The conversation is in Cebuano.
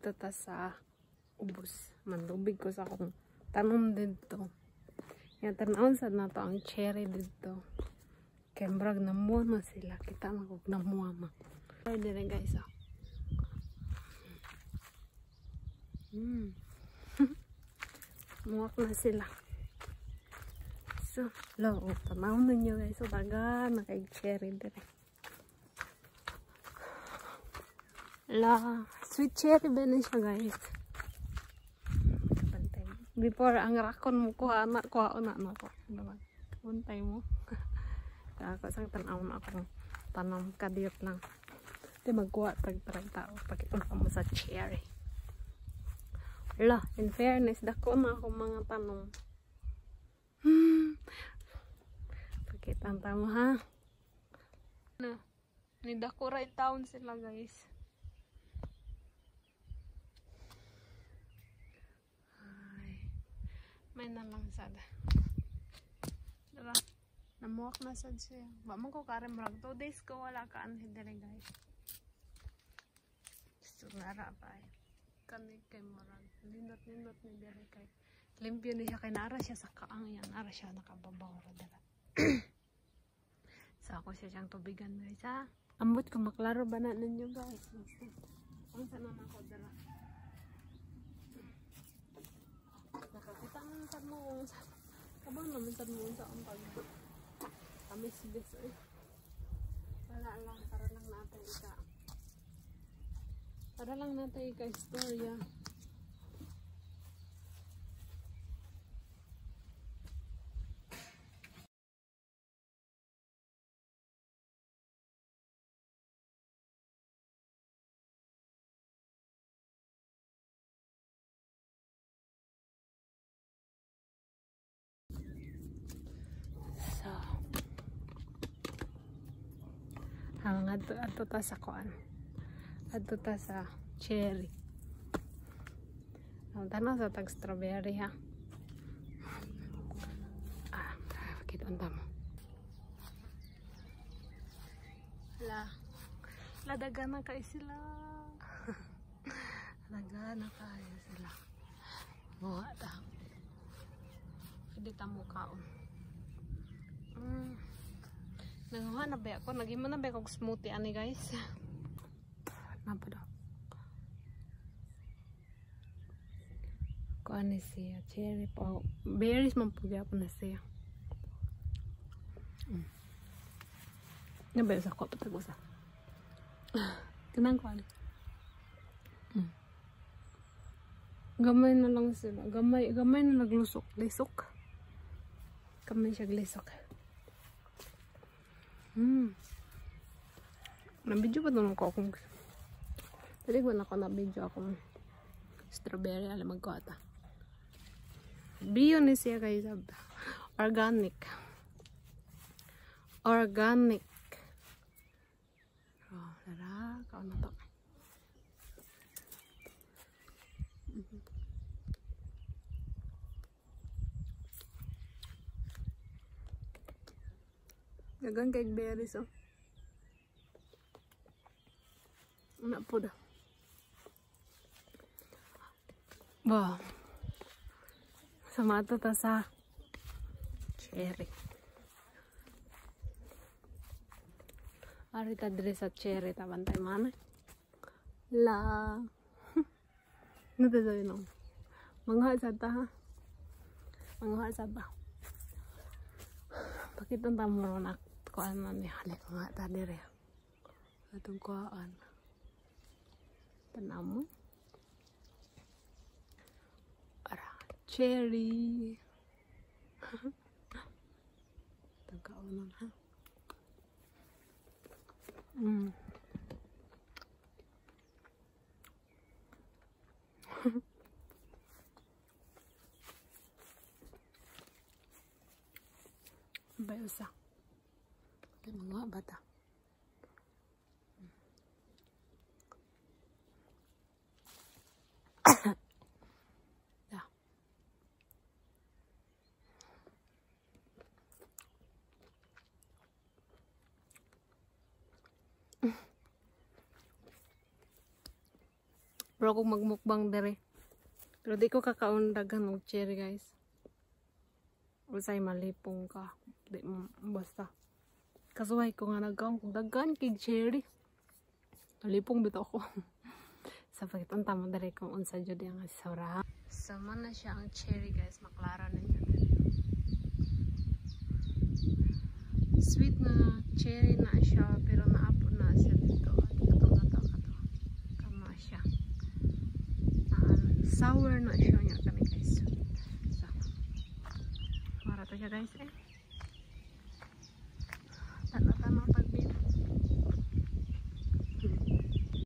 Adto ta sa ubos. Mandubig ko sa akong tanom didto. Yan, tanawon sad nato ang cherry didto. Kay murag namuha na sila. Kita na kog namuha na. Ay, dire guys, oh. Muwak na sila. So, lo, tanaw ninyo guys. So, dagan na kay cherry dire. La, sweet cherry ba na siya guys? Bantay mo. Before ang rakon mo kuha na, kuha na na ko. Diba? Bantay mo. Ako sa tanaw na akong tanam kadiyot lang. Di magkuha tag parang tao. Pakita mo sa cherry. La, in fairness, dako na akong mga tanong. Pakita mo ha. Na, ni dako right town sila guys. May na lang sad. Diba? Namuwak na sad siya. Ba man ko kare murag 2 days ko wala ka anhi dire guys. So nara pa ay. Kani kay murag nindot-nindot ni dire kay limpyo ni siya kay naara siya sa kaang yan, nara siya nakababaw ra dira. So ako siya siyang tubigan guys ha. Ambot ko maklaro ba na ninyo guys. Unsa na nako dira. Nakakita naman sad mo kung sa kabang naman sad mo sa ang pag amisbis eh. Wala lang, para lang natin ika. Para lang natin ika istorya. Ang adto ta sa kuan. Adto ta sa cherry. Ang tanaw sa tag strawberry ha. Ah, kita unta mo. La. Ladagan na kay sila. Ladagan na kay sila. Buha ta. Pwede ta mo kaon. Nanguha na ba ako? Naghimo na ba akong smoothie ani guys? Napa daw. Kuan ni siya. Cherry po. Berries man po gyapon na siya. Nabay sa ko patag usa. Kanang kuan. Gamay na lang sila. Gamay, gamay na naglusok. Lisok. Gamay siya glisok. Na-video pa doon ako akong dali ko na ako na-video akong strawberry alam magkuha. Bio ni siya guys. Organic. Organic. Oh, tara, kaon na to. Dagan kay berries oh. Ana po da. Ba. Sama ta sa cherry. Ari ta dire sa cherry ta bantay man. La. Nata sabi no. Mangha sa ta ha. Mangha sa ba. Pakita ta mo ron kuan man ni halik nga ta dire. Atong kuan. Tanaw mo. Ara, cherry. Atong kaunon ha. Bay usa. Mga bata. Yeah. Pero kung magmukbang dere. Pero di ko kakaon daghan og cherry, guys. Usay malipong ka. Di mo basta. Kasuway ko nga nagkaon kung daghan kig cherry. Nalipong bitaw ko. Sa pagkitunta mo dere kung unsa jud ang sura. So man na siya ang cherry, guys, maklaro na niya. Sweet na cherry na siya pero naapo na siya dito. Kato kato kato. Kama siya. Sour na siya niya kani, guys. So, mara to siya, guys, eh.